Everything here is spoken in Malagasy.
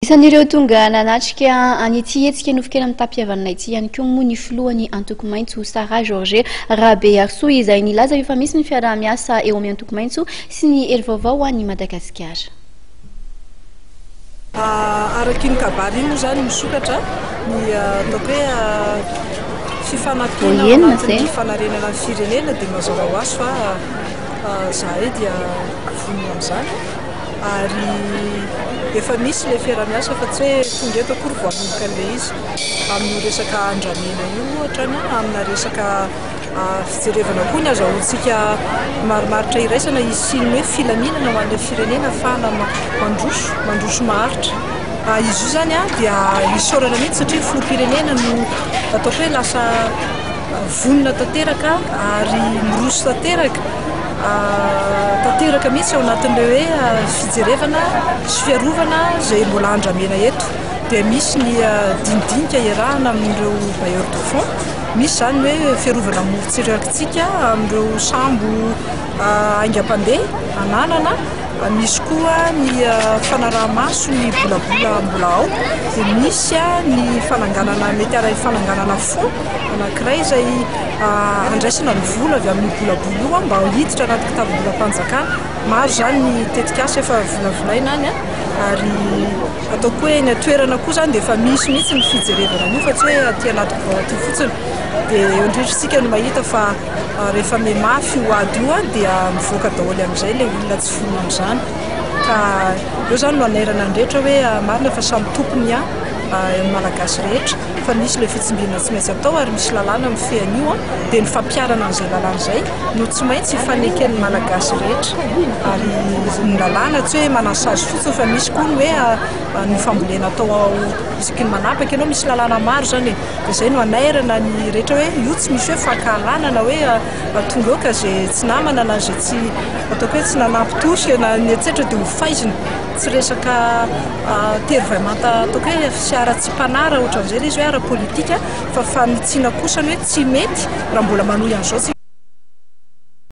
Isan'ireo tonga nanatrika an'ity hetsika nofon-kena mitam-pihavanana ity ihany koa moa ny filohan'ny Antoko Maitso Sarah Georget Rabearisoa izay nilaza efa misy ny fiaraha-miasa eo amin'ny Antoko Maitso sy ny Hery Vaovao ho an'i Madagasikara. Araka iny kabary iny moa izany misokatra ny ataoko hoe fifanampiana ao anatin'ny fanarenana ny firenena dia mazava ho azy fa izahay dia vonona amin'izany ary efa misy ilay fiaraha-miasa fa tsy hoe tonga eto akory vao hanomboka an'ilay izy amin'io resaka andramena io ohatra na amina resaka Fijerevana koa ny azahoantsika marimaritra iraisana hisian'ny hoe filaminana ho an'ilay firenena ahafahana mandroso, mandroso maharitra. Izy io izany dia isaorana mihitsy satria ny filoham-pirenena no ataoko hoe lasa vonona tanteraka ary miroso tanteraka, tanteraka mihitsy ao anatin'ilay hoe fijerevana sy fiarovana izay mbola andramena eto. Dia misy ny dinidinika iarahana amin'ireo bailleurs de fonds. Misy izany ny hoe fiarovana ny morontsirakitsika amin'ireo sambo haingam-pandeha ananana, misy koa ny fanaraha-maso ny bolabola mbola ao, dia misy ny fananganana mety arahin'ny fananganana fonds anankiray izay handraisana ny vola avy amin'io bolabola io mba hiditra anaty kitapom-bolam-panjakana. Maro izany ny tetikasa efa volavolaina any ary ataoko hoe eny an-toerana koa izany dia efa misy mihitsy ny fijerevana an'io fa tsy hoe aty anaty birao aty fotsiny. Dia eo indrindra isika no mahita fa rehefa mihamafy io ady io dia mivoaka daholo amin'izay ilay olona tsy vonona amin'izany. Ka eo izany no hanairana ny rehetra hoe marina fa samy tompony ny Malagasy rehetra fa misy ilay fitsimbinana tsy maintsy atao ary misy lalàna mifehy an'io dia ny fampiharana an'izay lalàna izay no tsy maintsy ifaneken'ny Malagasy rehetra ary ny lalàna tsy hoe manasazy fotsiny fa misy koa ny hoe ny fambolena atao ao isaky ny manapaka ianao misy lalàna maro izany e, dia izay no hanairana ny rehetra hoe io tsy misy hoe fankahalana na hoe tonga eo ka izay tsy namana na izay tsy ataoko hoe tsy nanampy tosika na ny etsetra dia ho faizina, tsy resaka tery vay manta ataoko hoe sy ara-tsy-panahy raha ohatran'izay ilay izy hoe ara-politika fa fanitsiana kosa ny hoe tsy mety raha mbola manohy an'izao tsika.